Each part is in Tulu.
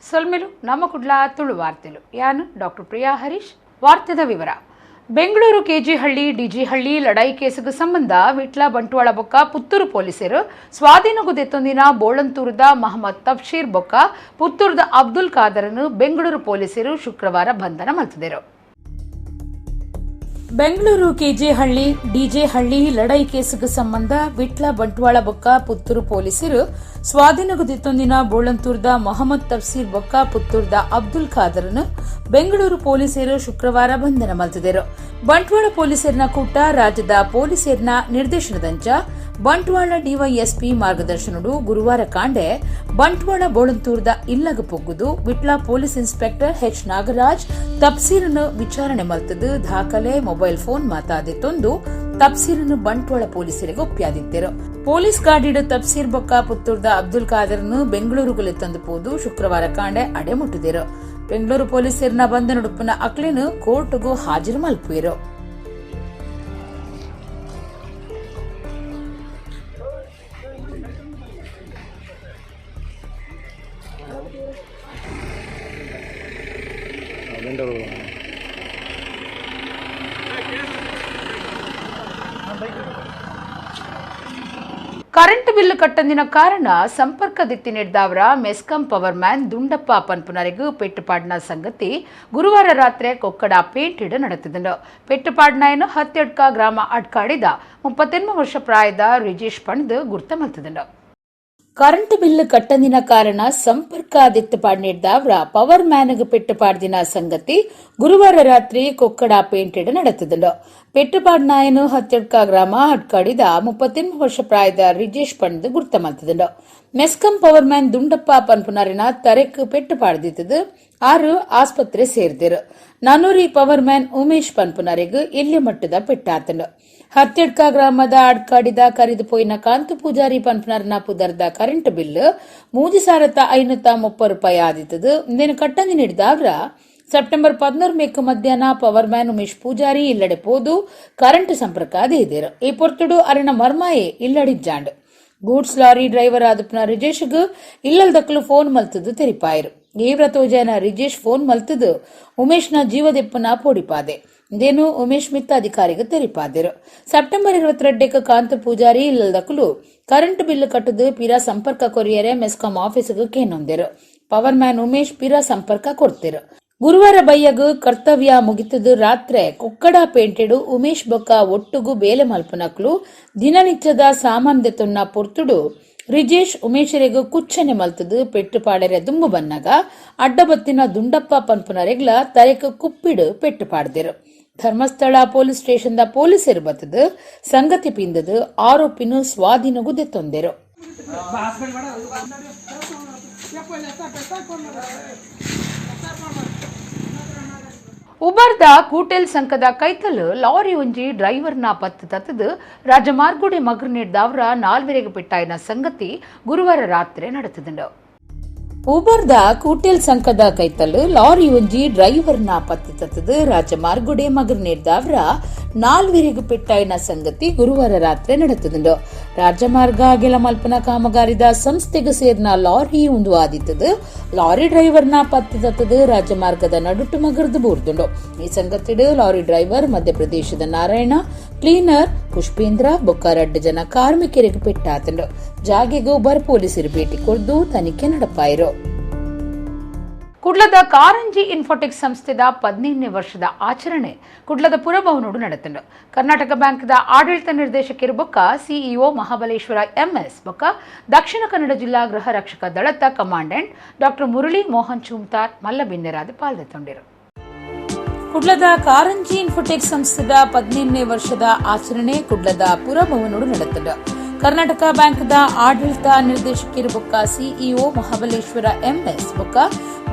ಸೊಲ್ಮೆಲು ನಮ್ಮ ಕುಡ್ಲ ತುಳು ವಾರ್ತೆಲು. ಯಾನು ಡಾಕ್ಟರ್ ಪ್ರಿಯಾ ಹರೀಶ್. ವಾರ್ತೆದ ವಿವರ. ಬೆಂಗಳೂರು ಕೆಜಿಹಳ್ಳಿ ಡಿಜಿಹಳ್ಳಿ ಲಡಾಯಿ ಕೇಸುಗೆ ಸಂಬಂಧ ವಿಟ್ಲ, ಬಂಟ್ವಾಳ ಬೊಕ್ಕ ಪುತ್ತೂರು ಪೊಲೀಸರು ಸ್ವಾಧೀನಗು ದೆತ್ತೊಂದಿನ ಬೋಳಂತೂರದ ಮಹಮ್ಮದ್ ತಫ್ಶೀರ್ ಬೊಕ್ಕ ಪುತ್ತೂರದ ಅಬ್ದುಲ್ ಖಾದರನ್ನು ಬೆಂಗಳೂರು ಪೊಲೀಸರು ಶುಕ್ರವಾರ ಬಂಧನ ಮಲ್ತಿದರು. ಬೆಂಗಳೂರು ಕೆಜೆಹಳ್ಳಿ ಡಿಜೆಹಳ್ಳಿ ಲಡಾಯಿ ಕೇಸುಗೆ ಸಂಬಂಧ ವಿಟ್ಲ, ಬಂಟ್ವಾಳ ಬೊಕ್ಕ ಪುತ್ತೂರು ಪೊಲೀಸರು ಸ್ವಾಧೀನಗು ದೆತ್ತೊಂದಿನ ಬೋಳಂತೂರ್ದ ಮೊಹಮ್ಮದ್ ತಫ್ಸೀರ್ ಬೊಕ್ಕ ಪುತ್ತೂರ್ದ ಅಬ್ದುಲ್ ಖಾದರ್ನ್ ಬೆಂಗಳೂರು ಪೊಲೀಸರು ಶುಕ್ರವಾರ ಬಂಧನ ಮಲ್ತಿದರು. ಬಂಟ್ವಾಳ ಪೊಲೀಸರಿನ ಕೂಟ ರಾಜ್ಯದ ಪೊಲೀಸರಿನ ನಿರ್ದೇಶನದಂಚ ಬಂಟ್ವಾಳ ಡಿವೈಎಸ್ಪಿ ಮಾರ್ಗದರ್ಶನಡು ಗುರುವಾರ ಕಾಂಡೆ ಬಂಟ್ವಾಳ ಬೋಳಂತೂರ್ದ ಇಲ್ಲಗ ಪೊಗ್ಗುದು Vitla police inspector H Nagaraj ತಪ್ಸೀರನ್ನು ವಿಚಾರಣೆ ಮಲ್ತದು ದಾಖಲೆ, ಮೊಬೈಲ್ ಫೋನ್ ಮಾತಾದಿತ್ತೊಂದು ತಪ್ಸೀರನ್ನು ಬಂಟ್ವಾಳ ಪೊಲೀಸರಿಗೆ ಒಪ್ಪಿಯಾದಿತ್ತರು. ಪೊಲೀಸ್ ಗಾಡಿಡು ತಪ್ಸೀರ್ ಬೊಕ್ಕ ಪುತ್ತೂರ್ದ ಅಬ್ದುಲ್ ಖಾದರ್ನು ಬೆಂಗಳೂರುಗುಲೆ ತಂದು ಪೋದು ಶುಕ್ರವಾರ ಕಾಂಡೆ ಅಡೆ ಮುಟ್ಟಿದರು. ಬೆಂಗಳೂರು ಪೊಲೀಸರಿನ ಬಂಧನಡುಪ್ಪುನ ಅಕ್ಲೆನು ಕೋರ್ಟ್ಗೂ ಹಾಜರು ಮಲ್ಪುವೆರು. ಕರೆಂಟ್ ಬಿಲ್ ಕಟ್ಟಂದಿನ ಕಾರಣ ಸಂಪರ್ಕ ದಿತ್ತಿ ನೀಡಿದವರ ಮೆಸ್ಕಾಂ ಪವರ್ ಮ್ಯಾನ್ ದುಂಡಪ್ಪ ಪನ್ಪುನರಿಗೂ ಪೆಟ್ಟುಪಾಡ್ನ ಸಂಗತಿ ಗುರುವಾರ ರಾತ್ರಿ ಕೊಕ್ಕಡ ಪೇಂಟಿಡು ನಡೆತಿದ್ದನು. ಪೆಟ್ಟುಪಾಡ್ನಾಯನು ಹತ್ತೆಡ್ಕ ಗ್ರಾಮ ಅಡ್ಕಾಡಿದ 38 ವರ್ಷ ಪ್ರಾಯದ ರಿಜೇಶ್ ಪಂಡ್ ಗುರ್ತ ಮಲ್ತಿದ್ದನು. ಕರೆಂಟ್ ಬಿಲ್ ಕಟ್ಟಂದಿನ ಕಾರಣ ಸಂಪರ್ಕ ದಿತ್ತುಪಾಡ್ ನೀಡಿದವರ ಪವರ್ ಮ್ಯಾನ್ಗ್ ಪೆಟ್ಟುಪಾಡ್ದಿನ ಸಂಗತಿ ಗುರುವಾರ ರಾತ್ರಿ ಕೊಕ್ಕಡ ಪೇಂಟೆಡ್ ನಡೆತಿದ್ದನು. ಪೆಟ್ಟುಪಾಡ್ನಾಯನು ಹತ್ತೆಡ್ಕ ಗ್ರಾಮ ಅಡ್ಕಾಡಿದ 38 ವರ್ಷ ಪ್ರಾಯದ ರಿಜೇಶ್ ಪಂಡ್ ಗುರ್ತ ಮಲ್ತಿದ್ದನು. ಮೆಸ್ಕಾಂ ಪವರ್ ಮ್ಯಾನ್ ದುಂಡಪ್ಪ ಪನ್ಪುನರಿನ ತರೆಕ್ ಪೆಟ್ಟು ಪಾಡ್ದಿತ್ತದು ಆರು ಆಸ್ಪತ್ರೆ ಸೇರ್ದಿರು. ನಾನೂರಿ ಪವರ್ ಮ್ಯಾನ್ ಉಮೇಶ್ ಪನ್ಪುನರಿಗ್ ಎಲ್ಲಿ ಮಟ್ಟದ ಪೆಟ್ಟಾತನು. ಹತ್ತೆಡ್ಕ ಗ್ರಾಮದ ಅಡ್ಕಾಡಿದ ಕರಿದು ಪೋಯಿನ ಕಾಂತು ಪೂಜಾರಿ ಪನ್ಪುನರ್ನ ಪುದರ್ದ ಕರೆಂಟ್ ಬಿಲ್ 3530 ರೂಪಾಯಿ ಆದಿತ್ತದು. ಇಂದೇನು ಕಟ್ಟಂದಿ ನೀಡಿದವ್ರ ಸೆಪ್ಟೆಂಬರ್ 16 ಮೇಕ್ ಮಧ್ಯಾಹ್ನ ಪವರ್ ಮ್ಯಾನ್ ಉಮೇಶ್ ಪೂಜಾರಿ ಇಲ್ಲಡೆ ಪೋದು ಕರೆಂಟ್ ಸಂಪರ್ಕ ಅದೇ. ಈ ಪೊರ್ತುಡು ಅರಿನ ಮರ್ಮಾಯೆ ಇಲ್ಲಡಿಜ್ಜಾಂಡ್. ಗೂಡ್ಸ್ ಲಾರಿ ಡ್ರೈವರ್ ಆದಪ್ಪನ ರಿಜೇಶ್ಗ್ ಇಲ್ಲಲ್ದಕ್ಕಲು ಫೋನ್ ಮಲ್ತದು ತೆರಿಪಾಯರು. ಈ ವ್ರತೋಜನ ರಿಜೇಶ್ ಫೋನ್ ಮಲ್ತದು ಉಮೇಶ್ನ ಜೀವದೆಪ್ಪನ ಪೋಡಿಪಾದೆ. ಇದೇನು ಉಮೇಶ್ ಮಿತ್ತ ಅಧಿಕಾರಿಗೆ ತೆರಿಪಾದರು. ಸೆಪ್ಟೆಂಬರ್ 22ಕ್ಕೆ ಕಾಂತ ಪೂಜಾರಿ ಇಲ್ಲದಕ್ಕಲು ಕರೆಂಟ್ ಬಿಲ್ ಕಟ್ಟದು ಪಿರಾ ಸಂಪರ್ಕ ಕೊರಿಯರೆ ಮೆಸ್ಕಾಂ ಆಫೀಸ್ಗೆ ಕೇನೊಂದಿರು. ಪವರ್ ಮ್ಯಾನ್ ಉಮೇಶ್ ಪಿರಾ ಸಂಪರ್ಕ ಕೊಡ್ತಿರು. ಗುರುವಾರ ಬಯ್ಯಗ್ ಕರ್ತವ್ಯ ಮುಗಿತದು ರಾತ್ರೆ ಕೊಕ್ಕಡ ಪೇಂಟೆಡು ಉಮೇಶ್ ಬೊಕ್ಕ ಒಟ್ಟುಗು ಬೇಲೆ ಮಲ್ಪನಕ್ಲು ದಿನನಿತ್ಯದ ಸಾಮಾನ್ ದೆತೊನ್ನ ಪೊರ್ತುಡು ರಿಜೇಶ್ ಉಮೇಶರಿಗೂ ಕುಚ್ಚನೆ ಮಲ್ತದು ಪೆಟ್ಟು ಪಾಡೆರೆ ದುಂಬು ಬನ್ನಗ ಅಡ್ಡಬತ್ತಿನ ದುಂಡಪ್ಪ ಪನ್ಪುನರೆಗ್ಲ ತರೆಕ್ ಕುಪ್ಪಿಡು ಪೆಟ್ಟು ಪಾಡ್ದಿರು. ಧರ್ಮಸ್ಥಳ ಪೊಲೀಸ್ ಸ್ಟೇಷನ್ ದ ಪೊಲೀಸರು ಬತ್ತದು ಸಂಗತಿ ಪಿಂದದು ಆರೋಪಿನ ಸ್ವಾಧೀನಗೂ ದೆತ್ತೊಂದೆರು. ಉಬರ್ದ ಕೂಟೆಲ್ ಸಂಕದ ಕೈತಲ್ ಲಾರಿ ಒಂಜಿ ಡ್ರೈವರ್ನ ಪತ್ತು ತತ್ತದು ರಾಜಮಾರ್ಗುಡೆ ಮಗ್ರು ನೀಡ್ದವರ ನಾಲ್ವೆರೆಗೆ ಪೆಟ್ಟಾಯಿನ ಸಂಗತಿ ಗುರುವಾರ ರಾತ್ರಿ ನಡೆತದುಂಡು. ಉಬರ್ದ ಕೂಟೆಲ್ ಸಂಕದ ಕೈತಲ್ ಲಾರಿ ಒಂಜಿ ಡ್ರೈವರ್ನ ಪತ್ತು ತತ್ತದು ರಾಜಮಾರ್ಗುಡೆ ಮಗರು ನೀಡ್ದವರ ನಾಲ್ವೆರೆಗೆ ಪೆಟ್ಟಾಯಿನ ಸಂಗತಿ ಗುರುವಾರ ರಾತ್ರಿ ನಡೆತದುಂಡು. ರಾಜಮಾರ್ಗ ಅಗೆಲ ಮಲ್ಪನ ಕಾಮಗಾರಿದ ಸಂಸ್ಥೆಗೆ ಸೇರಿನ ಲಾರಿ ಒಂದು ಆದಿತ್ತದು ಲಾರಿ ಡ್ರೈವರ್ನ ಪತ್ತು ತತ್ತದು ರಾಜಮಾರ್ಗದ ನಡುಟು ಮಗರ್ದು ಬೂರ್ದುಂಡು. ಈ ಸಂಗತಿಡು ಲಾರಿ ಡ್ರೈವರ್ ಮಧ್ಯಪ್ರದೇಶದ ನಾರಾಯಣ, ಕ್ಲೀನರ್ ಪುಷ್ಪೇಂದ್ರ ಬೊಕ್ಕ ರಡ್ಡು ಜನ ಕಾರ್ಮಿಕರಿಗೆ ಪೆಟ್ಟಾತಂಡು. ಜಾಗೆಗೆ ಉಬರ್ ಪೊಲೀಸರು ಭೇಟಿ ಕೊಡ್ದು ತನಿಖೆ ನಡಪಾಯಿರು. ಕುಡ್ಲದ ಕಾರಂಜಿ ಇನ್ಫೋಟೆಕ್ ಸಂಸ್ಥೆದ 15ನೇ ವರ್ಷದ ಆಚರಣೆ ಕುಡ್ಲದ ಪುರಭವನೋಡು ನಡೆತಂಡು. ಕರ್ನಾಟಕ ಬ್ಯಾಂಕ್ದ ಆಡಳಿತ ನಿರ್ದೇಶಕರು ಬೊಕ್ಕ ಸಿಇಒ ಮಹಾಬಲೇಶ್ವರ ಎಂಎಸ್ ಬೊಕ್ಕ ದಕ್ಷಿಣ ಕನ್ನಡ ಜಿಲ್ಲಾ ಗೃಹ ರಕ್ಷಕ ದಳದ ಕಮಾಂಡೆಂಟ್ ಡಾಕ್ಟರ್ ಮುರಳಿ ಮೋಹನ್ ಚೂಮ್ತಾರ್ ಮಲ್ಲಬಿನ್ನೆರಾದ ಪಾಲ್ದೆತ್ತೊಂಡಿರು. ಕುಡ್ಲದ ಕಾರಂಜಿ ಇನ್ಫೋಟೆಕ್ ಸಂಸ್ಥೆದ 15ನೇ ವರ್ಷದ ಆಚರಣೆ ಕುಡ್ಲದ ಪುರಭವನೋಡು ನಡೆತಂಡು. ಕರ್ನಾಟಕ ಬ್ಯಾಂಕ್ದ ಆಡಳಿತ ನಿರ್ದೇಶಕರು ಬೊಕ್ಕ ಸಿಇಒ ಮಹಾಬಲೇಶ್ವರ ಎಂಎಸ್ ಬೊಕ್ಕ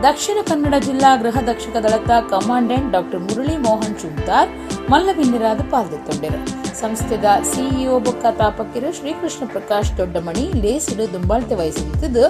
ದಕ್ಷಿಣ ಕನ್ನಡ ಜಿಲ್ಲಾ ಗೃಹ ರಕ್ಷಕ ದಳದ ಕಮಾಂಡೆಂಟ್ ಡಾಕ್ಟರ್ ಮುರಳಿ ಮೋಹನ್ ಚುಂತಾರ್ ಮಲ್ಲಬಿನ್ನೆರಾದ ಪಾಲ್ದೆತ್ತೊಂಡಿರು. ಸಂಸ್ಥೆದ ಸಿಇಒ ಬೊಕ್ಕ ತಾಪಕಿರು ಶ್ರೀಕೃಷ್ಣ ಪ್ರಕಾಶ್ ದೊಡ್ಡಮಣಿ ಲೇಸಿಡು ದುಂಬಾಳ್ತೆ ವಹಿಸಿದ್ದು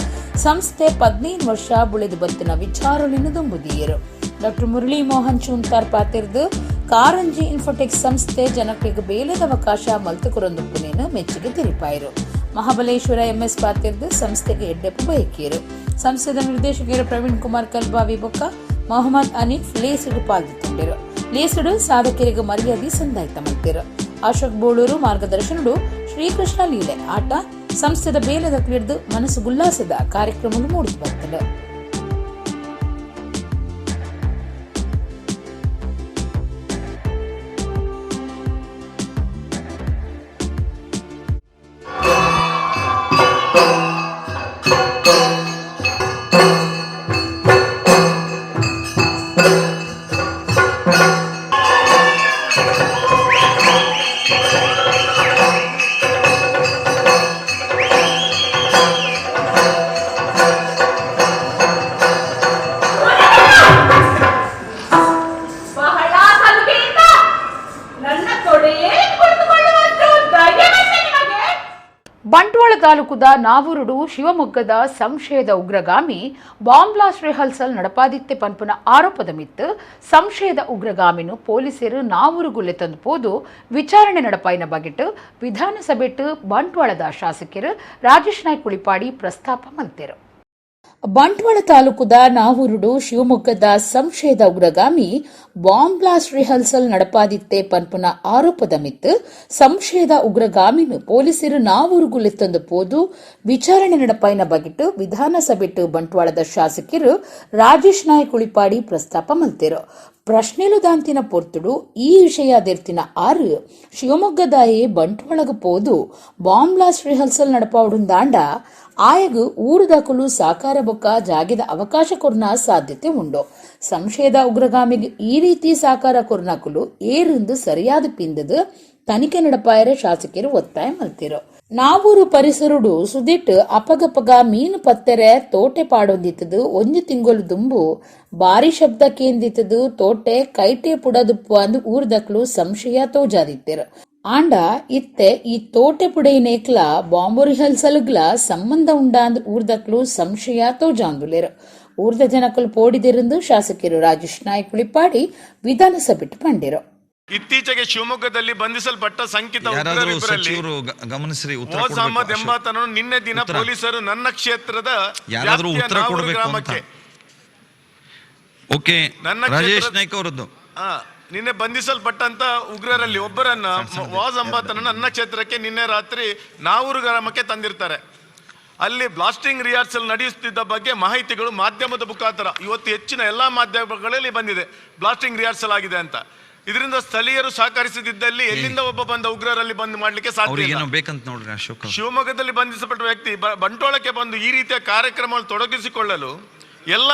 ಸಂಸ್ಥೆ 15 ವರ್ಷ ಬುಳೆದು ಬತ್ತಿನ ವಿಚಾರಲಿನ ದುಂಬುದಿಯರು. ಡಾಕ್ಟರ್ ಮುರಳಿ ಮೋಹನ್ ಚೂಂತಾರ್ ಪಾತಿರ್ದು ಕಾರಂಜಿ ಇನ್ಫೋಟೆಕ್ ಸಂಸ್ಥೆ ಜನಕ್ರಿಗೆ ಬೇಲೆದ ಅವಕಾಶ ಮಲ್ತುಕುರೊಂದುಪ್ಪುನೇನು ಮೆಚ್ಚುಗೆ ತೆರಿಪಾಯಿರು. ಮಹಾಬಲೇಶ್ವರ ಎಂಎಸ್ ಪಾತಿರ್ದು ಸಂಸ್ಥೆಗೆ ಎಡ್ಡೆಪ್ಪು ಬಯಕಿಯರು. ಸಂಸ್ಥೆದ ನಿರ್ದೇಶಕರು ಪ್ರವೀಣ್ ಕುಮಾರ್ ಕಲ್ಬಾವಿ ಬೊಕ್ಕ ಮೊಹಮ್ಮದ್ ಅನೀಫ್ ಲೇಸುಡು ಪಾಲ್ದಿತ್ತುಂಡರು. ಲೇಸುಡು ಸಾಧಕರಿಗೆ ಮರ್ಯಾದೆ ಸಂದಾಯ್ತ ಮಲ್ತೆರು. ಅಶೋಕ್ ಬೋಳೂರು ಮಾರ್ಗದರ್ಶನಡು ಶ್ರೀಕೃಷ್ಣ ಲೀಲೆ ಆಟ ಸಂಸ್ಥೆದ ಬೇಲದ ಕ್ಲಿಡ್ದು ಮನಸ್ಸು ಗುಲ್ಲಾಸದ ಕಾರ್ಯಕ್ರಮ ಮೂಡಿದು ಬರ್ತದೆ. ಬಂಟ್ವಾಳ ತಾಲೂಕುದ ನಾವೂರುಡು ಶಿವಮೊಗ್ಗದ ಸಂಶಯದ ಉಗ್ರಗಾಮಿ ಬಾಂಬ್ ಬ್ಲಾಸ್ಟ್ ರಿಹರ್ಸಲ್ ನಡಪಾದಿತ್ತೆ ಪನ್ಪುನ ಆರೋಪದ ಮಿತ್ತು ಸಂಶಯದ ಉಗ್ರಗಾಮಿನು ಪೊಲೀಸರು ನಾವೂರುಗುಲ್ಲೆ ತಂದು ಪೋದು ವಿಚಾರಣೆ ನಡಪಾಯಿನ ಬಗೆಟ್ ವಿಧಾನಸಭೆಟ್ ಬಂಟ್ವಾಳದ ಶಾಸಕರು ರಾಜೇಶ್ ನಾಯ್ಕ್ ಉಳಿಪಾಡಿ ಪ್ರಸ್ತಾಪ ಮಲ್ತೆರು. ಬಂಟ್ವಾಳ ತಾಲೂಕುದ ನಾವೂರುಡು ಶಿವಮೊಗ್ಗದ ಸಂಶಯದ ಉಗ್ರಗಾಮಿ ಬಾಂಬ್ ಬ್ಲಾಸ್ಟ್ ರಿಹರ್ಸಲ್ ನಡಪಾದಿತ್ತೆ ಪನ್ಪುನ ಆರೋಪದ ಮಿತ್ತು ಸಂಶಯದ ಉಗ್ರಗಾಮಿನು ಪೊಲೀಸರು ನಾವೂರುಗುಲ್ಲೆತ್ತೊಂದು ಪೋದು ವಿಚಾರಣೆ ನಡಪಾಯಿನ ಬಗೆಟ್ ವಿಧಾನಸಭೆಟ್ ಬಂಟ್ವಾಳದ ಶಾಸಕರು ರಾಜೇಶ್ ನಾಯ್ಕ್ ಉಳಿಪಾಡಿ ಪ್ರಸ್ತಾಪ ಮಲ್ತೆರು. ಪ್ರಶ್ನೆಲು ದಾಂತಿನ ಪೊರ್ತುಡು ಈ ವಿಷಯ ದೆರ್ತಿನ ಆರು ಶಿವಮೊಗ್ಗದಾಯೆ ಬಂಟ್ವಾಳಗ ಪೋದು ಬಾಂಬ್ ಬ್ಲಾಸ್ಟ್ ರಿಹರ್ಸಲ್ ನಡಪಾವುಡುಂದಾಂಡ ಆಯಗು ಊರುದಾಕಲು ಸಾಕಾರ ಬೊಕ್ಕ ಜಾಗೆದ ಅವಕಾಶ ಕೊರ್ನ ಸಾಧ್ಯತೆ ಉಂಡು. ಸಂಶಯದ ಉಗ್ರಗಾಮಿಗೆ ಈ ರೀತಿ ಸಾಕಾರ ಕೊರ್ನಕುಲು ಏರಿಂದು ಸರಿಯಾದ ಪಿಂದದು ತನಿಖೆ ನಡಪಾಯರ ಶಾಸಕರು ಒತ್ತಾಯ ಮಲ್ತಿರು. ನಾವೂರು ಪರಿಸರುಡು ಸುದಿಟ್ ಅಪಗಪಗ ಮೀನು ಪತ್ತೆರೆ ತೋಟೆ ಪಾಡೊಂದಿತ್ತದು ಒಂಜಿ ತಿಂಗೊಲು ದುಂಬು ಬಾರಿ ಶಬ್ದ ಕೇಂದಿತ್ತದು ತೋಟೆ ಕೈಟೆ ಪುಡದುಪ್ಪು ಅಂದು ಊರ್ದಕ್ಲು ಸಂಶಯ ತೋಜಾದಿತ್ತಿರು. ಆಂಡ ಇತ್ತೆ ಈ ತೋಟೆ ಪುಡೆಯಿನೇಕ್ಲ ಬಾಂಬು ರಿಹರ್ಸಲ್ಗ್ಲ ಸಂಬಂಧ ಉಂಡಾಂದ್ ಊರ್ದಕ್ಲು ಸಂಶಯ ತೋಜಾಂದುಲೇರು. ಊರ್ದ ಜನಕಲು ಪೋಡಿದಿರಂದು ಶಾಸಕರು ರಾಜೇಶ್ ನಾಯ್ಕ್ ಉಳಿಪಾಡಿ ವಿಧಾನಸಭೆಟ್ ಪಂಡಿರು. ಇತ್ತೀಚೆಗೆ ಶಿವಮೊಗ್ಗದಲ್ಲಿ ಬಂಧಿಸಲ್ಪಟ್ಟ ಸಂಕಿತ ಯಾರಾದರೂ ಉಗ್ರರಿಬ್ಬರಲ್ಲಿ ಸಚಿವರು ಗಮನಿಸ್ರಿ, ಉತ್ತರ ಮೋಜ್ ಅಹಮದ್ ಕೊಡ್ಬೇಕು. ಎಂಬಾತನನ್ನು ನಿನ್ನೆ ದಿನ ಉತ್ತರ. ಪೊಲೀಸರು ನನ್ನ ಕ್ಷೇತ್ರದ ಯಾರಾದರೂ ವ್ಯಾಪ್ತಿಯ ಉತ್ತರ ನಾವೂರು ಕೊಡಬೇಕು ಅಂತ. ಗ್ರಾಮಕ್ಕೆ ಓಕೆ, ನನ್ನ ರಾಜೇಶ್ ಕ್ಷೇತ್ರದ- ನಾಯ್ಕ್ ಅವರದ್ದು ನಿನ್ನೆ ಬಂಧಿಸಲ್ಪಟ್ಟಂತ ಉಗ್ರರಲ್ಲಿ ಒಬ್ಬರನ್ನ ವಾಜ್ ಅಂಬಾತನನ್ನು ನನ್ನ ಕ್ಷೇತ್ರಕ್ಕೆ ನಿನ್ನೆ ರಾತ್ರಿ ನಾವೂರು ಗ್ರಾಮಕ್ಕೆ ತಂದಿರ್ತಾರೆ. ಅಲ್ಲಿ ಬ್ಲಾಸ್ಟಿಂಗ್ ರಿಹರ್ಸಲ್ ನಡೆಯುತ್ತಿದ್ದ ಬಗ್ಗೆ ಮಾಹಿತಿಗಳು ಮಾಧ್ಯಮದ ಮುಖಾಂತರ ಇವತ್ತು ಹೆಚ್ಚಿನ ಎಲ್ಲಾ ಮಾಧ್ಯಮಗಳಲ್ಲಿ ಬಂದಿದೆ, ಬ್ಲಾಸ್ಟಿಂಗ್ ರಿಹರ್ಸಲ್ ಆಗಿದೆ ಅಂತ. ಇದರಿಂದ ಸ್ಥಳೀಯರು ಸಹಕರಿಸದಿದ್ದಲ್ಲಿ ಎಲ್ಲಿಂದ ಒಬ್ಬ ಬಂದ ಉಗ್ರರಲ್ಲಿ ಬಂದ್ ಮಾಡ್ಲಿಕ್ಕೆ ಸಾಧ್ಯ ಅವ್ರಿಗೆ ಇಲ್ಲ. ಏನೋ ಬೇಕಂತ ನೋಡ್ರಿ ಅಶೋಕ್ ಅವ್ರು. ಶಿವಮೊಗ್ಗದಲ್ಲಿ ಬಂಧಿಸಲ್ಪಟ್ಟ ವ್ಯಕ್ತಿ ಬಂಟ್ವಾಳಕ್ಕೆ ಬಂದು ಈ ರೀತಿಯ ಕಾರ್ಯಕ್ರಮವನ್ನು ತೊಡಗಿಸಿಕೊಳ್ಳಲು ಎಲ್ಲ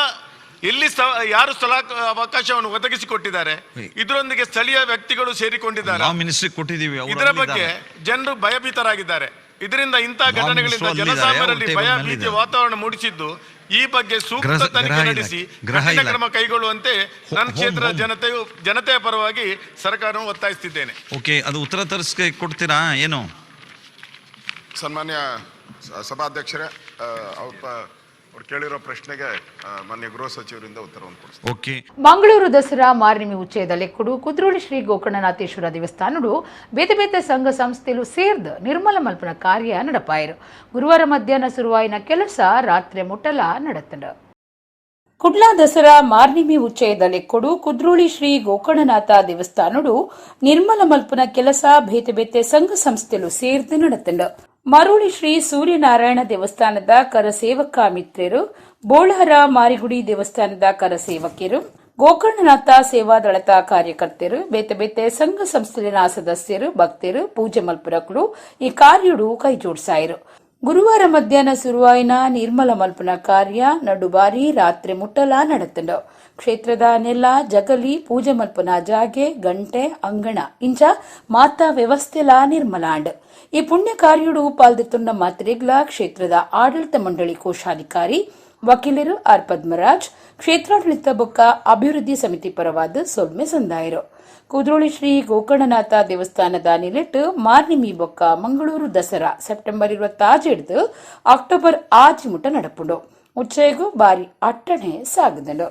ಎಲ್ಲಿ ಯಾರು ಸ್ಥಳ ಅವಕಾಶವನ್ನು ಒದಗಿಸಿಕೊಟ್ಟಿದ್ದಾರೆ, ಇದರೊಂದಿಗೆ ಸ್ಥಳೀಯ ವ್ಯಕ್ತಿಗಳು ಸೇರಿಕೊಂಡಿದ್ದಾರೆ. ಲಾ ಮಿನಿಸ್ಟ್ರಿ ಕೊಟ್ಟಿದೀವಿ, ಅವ್ರು ಇದರ ಬಗ್ಗೆ ಅಲ್ಲಿದ್ದಾರೆ. ಜನರು ಭಯಭೀತರಾಗಿದ್ದಾರೆ. ಇದರಿಂದ ಇಂತಹ ಲಾ ಘಟನೆಗಳಿಂದ ಮಿನಿಸ್ಟ್ರು ಅಲ್ಲಿದ್ದಾರೆ, ಜನಸಾಮಾನ್ಯರಲ್ಲಿ ಅವ್ರ ಭಯ ಟೇಬಲ್ ಭೀತಿಯ ಮೇಲಿದ್ದಾರೆ. ವಾತಾವರಣ ಮೂಡಿಸಿದ್ದು, ಈ ಬಗ್ಗೆ ಸೂಕ್ತ ತನಿಖೆ ಗೃಹ ನಡೆಸಿ ಇಲಾಖೆ, ಗೃಹ ಕಠಿಣ ಇಲಾಖೆ. ಕ್ರಮ ಕೈಗೊಳ್ಳುವಂತೆ ನನ್ನ ಹೋಮ್, ಕ್ಷೇತ್ರದ ಹೋಮ್. ಜನತೆಯ ಪರವಾಗಿ ಸರ್ಕಾರವನ್ನು ಒತ್ತಾಯಿಸುತ್ತಿದ್ದೇನೆ. ಓಕೆ, ಅದು ಉತ್ತರ ತರಿಸ್ಕೆ ಕೊಡ್ತೀರಾ ಏನು? ಸನ್ಮಾನ್ಯ ಸಭಾಧ್ಯಕ್ಷರೇ, ಅವ್ರು ಕೇಳಿರೋ ಪ್ರಶ್ನೆಗೆ ಮಾನ್ಯ ಗೃಹ ಸಚಿವರಿಂದ ಉತ್ತರವನ್ನು ಕೊಡಿಸ್ತೀನಿ. ಓಕೆ. ಮಂಗಳೂರು ದಸರಾ ಮಾರ್ನಿಮಿ ಉಚ್ಚಯದ ಲೆಕ್ಕುಡು ಕುದ್ರೋಳಿ ಶ್ರೀ ಗೋಕರ್ಣನಾಥೇಶ್ವರ ದೇವಸ್ಥಾನಡು ಬೇತೆ ಬೇತೆ ಸಂಘ ಸಂಸ್ಥೆಲು ಸೇರ್ದು ನಿರ್ಮಲ ಮಲ್ಪನ ಕಾರ್ಯ ನಡಪಾಯರು. ಗುರುವಾರ ಮಧ್ಯಾಹ್ನ ಶುರುವಾಯಿನ ಕೆಲಸ ರಾತ್ರಿ ಮುಟ್ಟಲ ನಡತಂಡು. ಕುಡ್ಲಾ ದಸರಾ ಮಾರ್ನಿಮಿ ಉಚ್ಚಯದ ಲೆಕ್ಕುಡು ಕುದ್ರೋಳಿ ಶ್ರೀ ಗೋಕರ್ಣನಾಥ ದೇವಸ್ಥಾನಡು ನಿರ್ಮಲ ಮಲ್ಪನ ಕೆಲಸ ಬೇತೆ ಬೇತೆ ಸಂಘ ಸಂಸ್ಥೆಲು ಸೇರ್ದು ನಡತಂಡು. ಮರೋಳಿ ಶ್ರೀ ಸೂರ್ಯನಾರಾಯಣ ದೇವಸ್ಥಾನದ ಕರಸೇವಕ ಮಿತ್ರರು, ಬೋಳಾರ ಮಾರಿಗುಡಿ ದೇವಸ್ಥಾನದ ಕರಸೇವಕಿಯರು, ಗೋಕರ್ಣನಾಥ ಸೇವಾದಳದ ಕಾರ್ಯಕರ್ತರು, ಬೇತೆ ಬೇತೆ ಸಂಘ ಸಂಸ್ಥೆಲಿನ ಸದಸ್ಯರು, ಭಕ್ತರು, ಪೂಜೆ ಮಲ್ಪುರಕುಲು ಈ ಕಾರ್ಯಡು ಕೈ ಜೋಡಿಸಾಯರು. ಗುರುವಾರ ಮಧ್ಯಾಹ್ನ ಶುರುವಾಯಿನ ನಿರ್ಮಲ ಮಲ್ಪನ ಕಾರ್ಯ ನಡುಬಾರಿ ರಾತ್ರಿ ಮುಟ್ಟಲ ನಡತಂಡು. ಕ್ಷೇತ್ರದ ನೆಲ ಜಗಲಿ, ಪೂಜೆ ಮಲ್ಪನ ಜಾಗೆ, ಗಂಟೆ, ಅಂಗಣ ಇಂಚ ಮಾತಾ ವ್ಯವಸ್ಥೆಲ ನಿರ್ಮಲಾಂಡ್. ಈ ಪುಣ್ಯ ಕಾರ್ಯಡು ಪಾಲ್ದಿತ್ತುಂಡ ಮಾತ್ರೆಗ್ಲ ಕ್ಷೇತ್ರದ ಆಡಳಿತ ಮಂಡಳಿ ಕೋಶಾಧಿಕಾರಿ ವಕೀಲರು ಆರ್ ಪದ್ಮರಾಜ್ ಕ್ಷೇತ್ರಾಡಳಿತ ಬೊಕ್ಕ ಅಭಿವೃದ್ಧಿ ಸಮಿತಿ ಪರವಾದ ಸೊಲ್ಮೆ ಸಂದಾಯರು. ಕುದ್ರೋಳಿ ಶ್ರೀ ಗೋಕರ್ಣನಾಥ ದೇವಸ್ಥಾನದ ನಿಲೆಟ್ ಮಾರ್ನಿಮಿ ಬೊಕ್ಕ ಮಂಗಳೂರು ದಸರಾ ಸೆಪ್ಟೆಂಬರ್ 26 ಹಿಡಿದು ಅಕ್ಟೋಬರ್ 6 ಮುಟ ನಡಪುಂಡು. ಉಚ್ಚಯಗು ಬಾರಿ ಅಟ್ಟಣೆ ಸಾಗದಂಡು.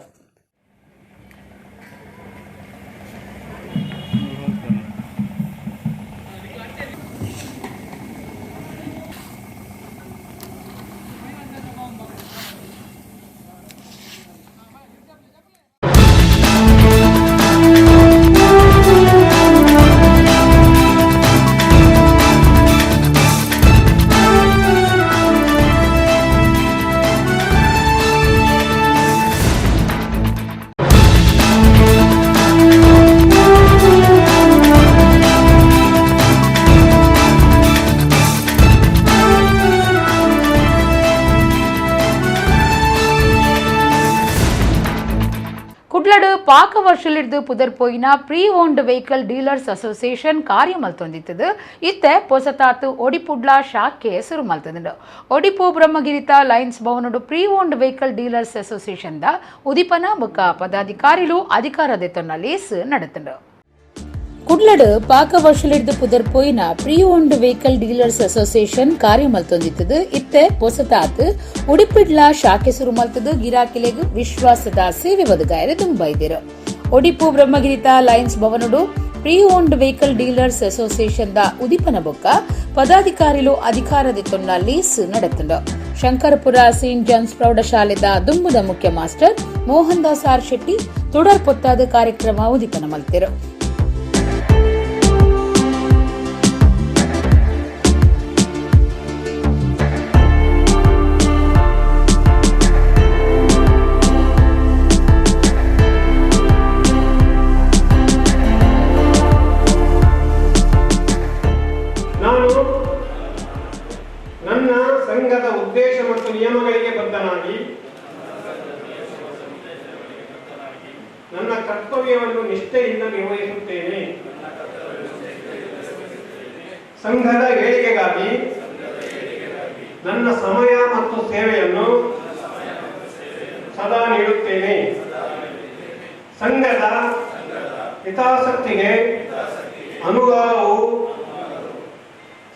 ಕುಡ್ಲಡ್ ಪಾಕ ವರ್ಷಲಿಡ್ದು ಪುದರ್ ಪೋಯಿನ pre owned vehicle dealers association ಕಾರ್ಯ ಮಲ್ತೊಂದಿತ್ತದು. ಇತ್ತೆ ಪೊಸತಾತು ಒಡಿಪುಡ್ಲ ಶಾಖೆ ಸುರು ಮಲ್ತದುಂಡು. Odipu ಬ್ರಹ್ಮಗಿರಿತ Lions ಭವನಡು pre owned vehicle dealers association the ಉದಿಪನ ಬೊಕ್ಕ ಪದಾಧಿಕಾರಿಲು ಅಧಿಕಾರ ದೆತ್ತೊನ್ನ ಲೇಸ್ ನಡತುಂಡು. ಕುಡ್ಲಡ್ ಪಾಕ ವರ್ಷಲಿಡ್ದು ಪುದರ್ ಪೋಯಿನ pre owned vehicle dealers association ಕಾರ್ಯ ಮಲ್ತೊಂದಿತ್ತದು. ಇತ್ತೆ ಪೊಸತಾತ್ ಉಡಿಪಿಡ್ಲ ಶಾಖೆ ಸುರು ಮಲ್ತದು ಗಿರಾಕಿಲೆಗ್ ವಿಶ್ವಾಸದ ಸೇವೆ ಒದಗಾಯರೆ ದುಂಬೈದಿರು. Odipu ಬ್ರಹ್ಮಗಿರಿತ Lions ಭವನಡು pre owned vehicle dealers association the ಉದಿಪನ ಬೊಕ್ಕ ಪದಾಧಿಕಾರಿಲು ಅಧಿಕಾರದಿತ್ತೊನ್ನ ಲೇಸ್ ನಡತುಂಡು. ಶಂಕರಪುರ ಸೇಂಟ್ ಜಾನ್ಸ್ ಪ್ರೌಢಶಾಲೆದ ದುಂಬುದ ಮುಖ್ಯ ಮಾಸ್ಟರ್ ಮೋಹನ್ ದಾಸ್ ಆರ್ ಶೆಟ್ಟಿ ತುಡರ್ ಪೊತ್ತಾದ ಕಾರ್ಯಕ್ರಮ ಉದಿಪನ ಮಲ್ತಿರು. ನನ್ನ ಸಂಘದ ಉದ್ದೇಶ ಮತ್ತು ನಿಯಮಗಳಿಗೆ ಬದ್ಧನಾಗಿ ನನ್ನ ಕರ್ತವ್ಯವನ್ನು ನಿಷ್ಠೆಯಿಂದ ನಿರ್ವಹಿಸುತ್ತೇನೆ. ಸಂಘದ ಏಳಿಗೆಗಾಗಿ ನನ್ನ ಸಮಯ ಮತ್ತು ಸೇವೆಯನ್ನು ಸದಾ ನೀಡುತ್ತೇನೆ. ಸಂಘದ ಹಿತಾಸಕ್ತಿಗೆ ಅನುಗಾಲವು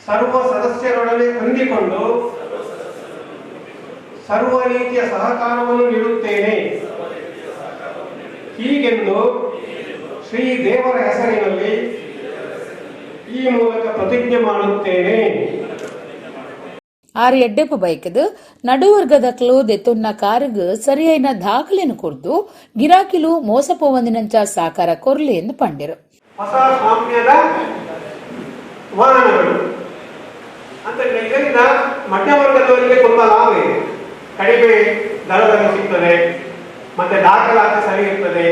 ಸರ್ವ ಸದಸ್ಯರೊಡನೆ ಹೊಂದಿಕೊಂಡು ಸರ್ವ ರೀತಿಯ ಸಹಕಾರವನ್ನು ನೀಡುತ್ತೇನೆ. ಹೀಗೆಂದು ಶ್ರೀ ದೇವರ ಹೆಸರಿನಲ್ಲಿ ಈ ಮೂಲಕ ಪ್ರತಿಜ್ಞೆ ಮಾಡುತ್ತೇನೆ. ಆರು ಎಡ್ಡೆಪ್ಪ ಬೈಕದು ನಡುವರ್ಗದಕ್ಲು ದೆತ್ತೊನ್ನ ಕಾರುಗು ಸರಿಯಾಯಿನ ದಾಖಲೆಯನ್ನು ಕೊರ್ದು ಗಿರಾಕಿಲು ಮೋಸಪೋವಂದಿನಂಚ ಸಾಕಾರ ಕೊರ್ಲಿ ಎಂದು ಪಂಡಿರು. ಹೊಸ ಸ್ವಾಮ್ಯದ ವಾಹನಗಳು ಅಂತ ಇದರಿಂದ ಮಧ್ಯವರ್ಗದವರಿಗೆ ತುಂಬಾ ಲಾಭ ಇದೆ. ಕಡಿಮೆ ದರದಲ್ಲಿ ಸಿಗ್ತದೆ, ಮತ್ತೆ ದಾಖಲಾತಿ ಸರಿ ಇರ್ತದೆ,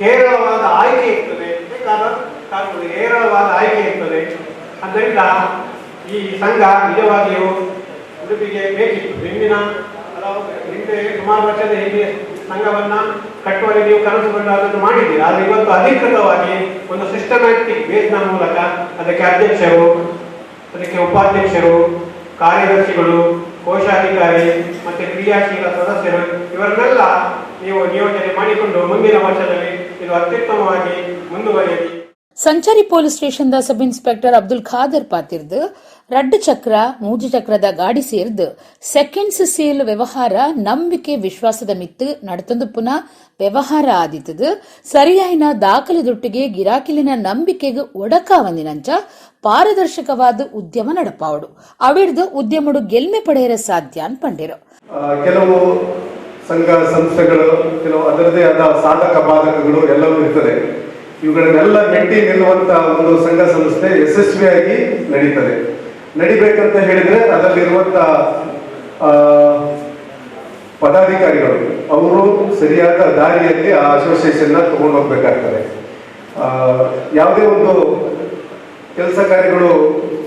ಹೇರಳವಾದ ಆಯ್ಕೆ ಇರ್ತದೆ, ಬೇಕಾದ ಕಾರುಗಳು ಹೇರಳವಾದ ಆಯ್ಕೆ ಇರ್ತದೆ. ಆದ್ದರಿಂದ ಈ ಸಂಘ ನಿಜವಾಗಿಯೂ ಉಡುಪಿಗೆ ಬೇಕಿತ್ತು. ಹಿಂದಿನ ಹಲವು ಹಿಂದೆ ಸುಮಾರು ವರ್ಷದ ಹಿಂದೆ ಸಂಘವನ್ನ ಕಟ್ಟುವಲ್ಲಿ ನೀವು ಕನಸುಕೊಂಡು ಅದನ್ನು ಮಾಡಿದ್ದೀರಿ. ಆದರೆ ಇವತ್ತು ಅಧಿಕೃತವಾಗಿ ಒಂದು ಸಿಸ್ಟಮ್ಯಾಟಿಕ್ ಬೇಸ್ನ ಮೂಲಕ ಅದಕ್ಕೆ ಅಧ್ಯಕ್ಷರು, ಅದಕ್ಕೆ ಉಪಾಧ್ಯಕ್ಷರು, ಕಾರ್ಯದರ್ಶಿಗಳು, ಕೋಶಾಧಿಕಾರಿ ಮತ್ತೆ ಕ್ರಿಯಾಶೀಲ ಸದಸ್ಯರು ಇವರನ್ನೆಲ್ಲ ನೀವು ನಿಯೋಜನೆ ಮಾಡಿಕೊಂಡು ಮುಂದಿನ ವರ್ಷದಲ್ಲಿ ಇದು ಅತ್ಯುತ್ತಮವಾಗಿ ಮುಂದುವರಿಯಲಿ. ಸಂಚಾರಿ ಪೊಲೀಸ್ ಸ್ಟೇಷನ್ದ ಸಬ್ ಇನ್ಸ್ಪೆಕ್ಟರ್ ಅಬ್ದುಲ್ ಖಾದರ್ ಪಾತಿರ್ದು ರಡ್ಡು ಚಕ್ರ ಮೂಜು ಚಕ್ರದ ಗಾಡಿ ಸೇರ್ದು ಸೆಕೆಂಡ್ಸ್ ಸೇಲ್ ವ್ಯವಹಾರ ನಂಬಿಕೆ ವಿಶ್ವಾಸದ ಮಿತ್ತು ನಡತಂದು ಪುನಃ ವ್ಯವಹಾರ ಆದಿತ್ತದು. ಸರಿಯಾಯಿನ ದಾಖಲೆ ದೊಟ್ಟಿಗೆ ಗಿರಾಕಿಲಿನ ನಂಬಿಕೆಗೆ ಒಡಕಾವಂದಿನಂಚ ಪಾರದರ್ಶಕವಾದ ಉದ್ಯಮ ನಡಪಾವಡು ಅವಿಡ್ದು ಉದ್ಯಮಡು ಗೆಲ್ಮೆ ಪಡೆಯರ ಸಾಧ್ಯ ಅನ್ಪಂಡಿರು. ಕೆಲವು ಸಂಘ ಸಂಸ್ಥೆಗಳು ಕೆಲವು ಅದರದೇ ಆದ ಸಾಧಕ ಬಾಧಕಗಳು ಎಲ್ಲವೂ ಇರ್ತದೆ. ಇವುಗಳನ್ನೆಲ್ಲ ಮೆಟ್ಟಿ ನಿಲ್ಲುವಂತ ಒಂದು ಸಂಘ ಸಂಸ್ಥೆ ಯಶಸ್ವಿಯಾಗಿ ನಡೀತದೆ. ನಡಿಬೇಕಂತ ಹೇಳಿದ್ರೆ ಅದರಲ್ಲಿರುವಂತ ಪದಾಧಿಕಾರಿಗಳು ಅವರು ಸರಿಯಾದ ದಾರಿಯಲ್ಲಿ ಆ ಅಸೋಸಿಯೇಷನ್ ತಗೊಂಡು ಹೋಗ್ಬೇಕಾಗ್ತದೆ. ಯಾವುದೇ ಒಂದು ಕೆಲಸ ಕಾರ್ಯಗಳು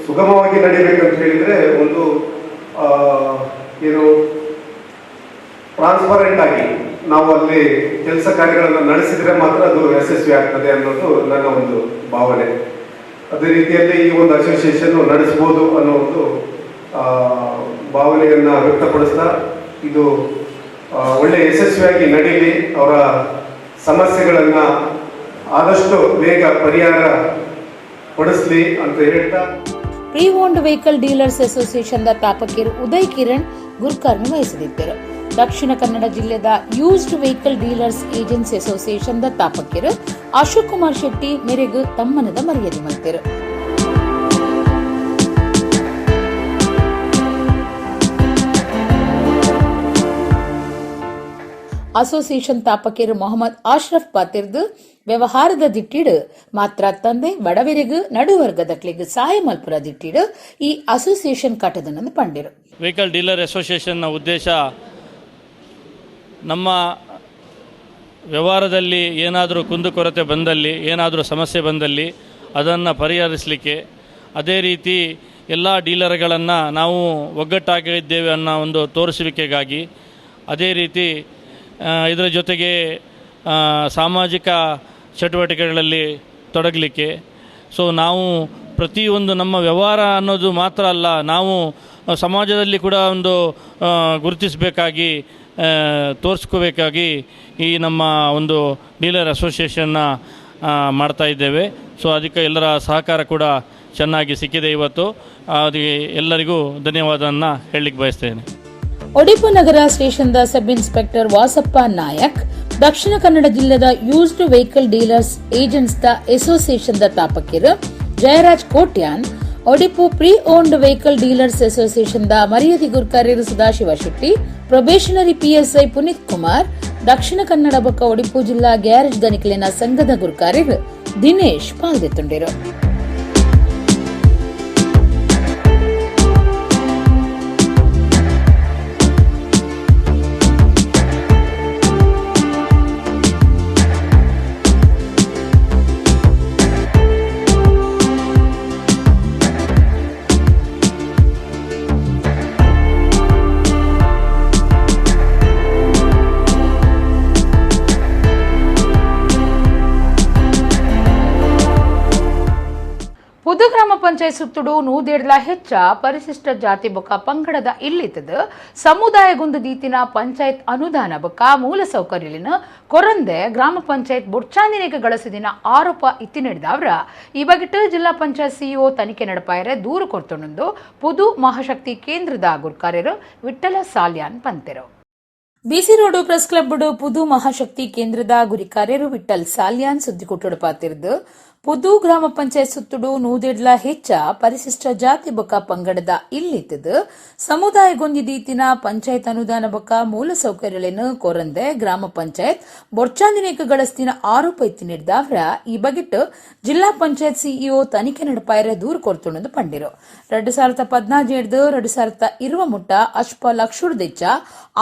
ಸುಗಮವಾಗಿ ನಡಿಬೇಕಂತ ಹೇಳಿದ್ರೆ ಒಂದು ಏನು ಟ್ರಾನ್ಸ್ಪರೆಂಟ್ ಆಗಿ ನಾವು ಅಲ್ಲಿ ಕೆಲಸ ಕಾರ್ಯಗಳನ್ನು ನಡೆಸಿದ್ರೆ ಮಾತ್ರ ಅದು ಯಶಸ್ವಿ ಆಗ್ತದೆ ಅನ್ನೋದು ನನ್ನ ಒಂದು ಭಾವನೆ. ಅದೇ ರೀತಿಯಲ್ಲಿ ಈ ಒಂದು ಅಸೋಸಿಯೇಷನ್ ನಡೆಸ್ಬೋದು ಅನ್ನೋ ಒಂದು ಭಾವನೆಯನ್ನು ವ್ಯಕ್ತಪಡಿಸ್ತಾ ಇದು ಒಳ್ಳೆ ಯಶಸ್ವಿಯಾಗಿ ನಡೀಲಿ, ಅವರ ಸಮಸ್ಯೆಗಳನ್ನು ಆದಷ್ಟು ಬೇಗ ಪರಿಹಾರ ಪಡಿಸ್ಲಿ ಅಂತ ಹೇಳ್ತಾ pre owned vehicle dealers association the ತಾಪಕರು Uday Kiran ಗುರುಕರ್ಮಿ ವಹಿಸದಿದ್ದರು. ದಕ್ಷಿಣ ಕನ್ನಡ ಜಿಲ್ಲೆದ used vehicle dealers agency association the ತಾಪಕರು Ashok Kumar Shetty ಮೇರೆಗೂ ತಮ್ಮನದ ಮರ್ಯಾದೆ ಮಲ್ತೆರು. ಅಸೋಸಿಯೇಷನ್ ತಾಪಕರು ಮೊಹಮ್ಮದ್ ಅಶ್ರಫ್ ಪಾತಿರ್ದು ವ್ಯವಹಾರದ ದಿಟ್ಟಿಡು ಮಾತ್ರ ತಂದೆ ಬಡವರಿಗೂ ನಡುವರ್ಗದಕ್ಲಿಗೆ ಸಹಾಯ ಮಲ್ಪುರ ದಿಟ್ಟಿಡು ಈ ಅಸೋಸಿಯೇಷನ್ ಕಟ್ಟದನಂದು ಪಂಡಿರು. ವೆಹಿಕಲ್ ಡೀಲರ್ ಅಸೋಸಿಯೇಷನ್ನ ಉದ್ದೇಶ ನಮ್ಮ ವ್ಯವಹಾರದಲ್ಲಿ ಏನಾದರೂ ಕುಂದುಕೊರತೆ ಬಂದಲ್ಲಿ, ಏನಾದರೂ ಸಮಸ್ಯೆ ಬಂದಲ್ಲಿ ಅದನ್ನು ಪರಿಹರಿಸಲಿಕ್ಕೆ, ಅದೇ ರೀತಿ ಎಲ್ಲ ಡೀಲರ್ಗಳನ್ನು ನಾವು ಒಗ್ಗಟ್ಟಾಗಿದ್ದೇವೆ ಅನ್ನೋ ಒಂದು ತೋರಿಸುವಿಕೆಗಾಗಿ, ಅದೇ ರೀತಿ ಇದರ ಜೊತೆಗೆ ಸಾಮಾಜಿಕ ಚಟುವಟಿಕೆಗಳಲ್ಲಿ ತೊಡಗಲಿಕ್ಕೆ. ಸೊ ನಾವು ಪ್ರತಿಯೊಂದು ನಮ್ಮ ವ್ಯವಹಾರ ಅನ್ನೋದು ಮಾತ್ರ ಅಲ್ಲ, ನಾವು ಸಮಾಜದಲ್ಲಿ ಕೂಡ ಒಂದು ಗುರುತಿಸಬೇಕಾಗಿ, ತೋರಿಸ್ಕೋಬೇಕಾಗಿ ಈ ನಮ್ಮ ಒಂದು ಡೀಲರ್ ಅಸೋಸಿಯೇಷನ್ನ ಮಾಡ್ತಾಯಿದ್ದೇವೆ. ಸೊ ಅದಕ್ಕೆ ಎಲ್ಲರ ಸಹಕಾರ ಕೂಡ ಚೆನ್ನಾಗಿ ಸಿಕ್ಕಿದೆ ಇವತ್ತು. ಅದಕ್ಕೆ ಎಲ್ಲರಿಗೂ ಧನ್ಯವಾದವನ್ನು ಹೇಳಲಿಕ್ಕೆ ಬಯಸ್ತೇನೆ. ಒಡಿಪು ನಗರ ಸ್ಟೇಷನ್ದ ಸಬ್ ಇನ್ಸ್ಪೆಕ್ಟರ್ ವಾಸಪ್ಪ ನಾಯಕ್, ದಕ್ಷಿಣ ಕನ್ನಡ ಜಿಲ್ಲೆದ used vehicle dealers agents the association the ತಾಪಕಿರು Jayaraj Kotian, Odipu pre owned vehicle dealers association the ಮರ್ಯಾದಿ ಗುರ್ಕಾರ್ಯರು ಸದಾಶಿವ ಶೆಟ್ಟಿ, ಪ್ರೊಬೇಷನರಿ ಪಿಎಸ್ಐ ಪುನೀತ್ ಕುಮಾರ್, ದಕ್ಷಿಣ ಕನ್ನಡ ಬೊಕ್ಕ ಒಡಿಪು ಜಿಲ್ಲಾ ಗ್ಯಾರೇಜ್ ದನಿಕಲಿನ ಸಂಘದ ಗುರ್ಕಾರ್ಯರು ದಿನೇಶ್ ಪಾಲ್ದೆತ್ತುಂಡಿರು. ಪುದು ಗ್ರಾಮ ಪಂಚಾಯತ್ ಸುತ್ತುಡು ನೂದೇಡ್ಲ ಹೆಚ್ಚ ಪರಿಶಿಷ್ಟ ಜಾತಿ ಬೊಕ್ಕ ಪಂಗಡದ ಇಲ್ಲಿತ್ತದ ಸಮುದಾಯಗೊಂದು ದೀತಿನ ಪಂಚಾಯತ್ ಅನುದಾನ ಬೊಕ್ಕ ಮೂಲ ಸೌಕರ್ಯಲಿನ ಕೊರಂದೆ ಗ್ರಾಮ ಪಂಚಾಯತ್ ಬೊಡ್ಚಾಂದಿನೇಕ ಗಳಸಿದಿನ ಆರೋಪ ಇತ್ತಿ ನೀಡಿದವರ ಈ ಬಗೆಟ್ ಜಿಲ್ಲಾ ಪಂಚಾಯತ್ ಸಿಇಒ ತನಿಖೆ ನಡಪಾಯರೆ ದೂರು ಕೊರ್ತೊಂಡು ಪುದು ಮಹಾಶಕ್ತಿ ಕೇಂದ್ರದ ಗುರ್ಕಾರ್ಯರು ವಿಠ್ಠಲ ಸಾಲ್ಯಾನ್ ಪಂತೆರು. ಬಿಸಿ road press club ಪುದು ಮಹಾಶಕ್ತಿ ಕೇಂದ್ರದ ಗುರಿಕಾರ್ಯರು ವಿಠಲ್ ಸಾಲ್ಯಾನ್ ಸುದ್ದಿ ಕೊಟ್ಟುಡು ಪಾತಿರ್ದು ಪುದು ಗ್ರಾಮ ಪಂಚಾಯತ್ ಸುತ್ತುಡು ನೂದೆಡ್ಲ ಹೆಚ್ಚ ಪರಿಶಿಷ್ಟ ಜಾತಿ ಬೊಕ್ಕ ಪಂಗಡದ ಇಲ್ಲಿತ್ತದು ಸಮುದಾಯಗೊಂದಿ ದೀತಿನ ಪಂಚಾಯತ್ ಅನುದಾನ ಬೊಕ್ಕ ಮೂಲ ಸೌಕರ್ಯಗಳನ್ನು ಕೋರಂದೆ ಗ್ರಾಮ ಪಂಚಾಯತ್ ಬೊಡ್ಚಾಂದಿನೇಕ ಗಳಸ್ತಿನ ಆರೋಪ ಎತ್ತಿ ನೀಡಿದವರ ಈ ಬಗೆಟ್ ಜಿಲ್ಲಾ ಪಂಚಾಯತ್ ಸಿಇಒ ತನಿಖೆ ನಡಪಾಯರೆ ದೂರು ಕೊರ್ತುಂಡು ಪಂಡಿರು. 2014 2020 ಮುಟ್ಟ ಅಶ್ಪ ಲಕ್ಷದೆಚ್ಚ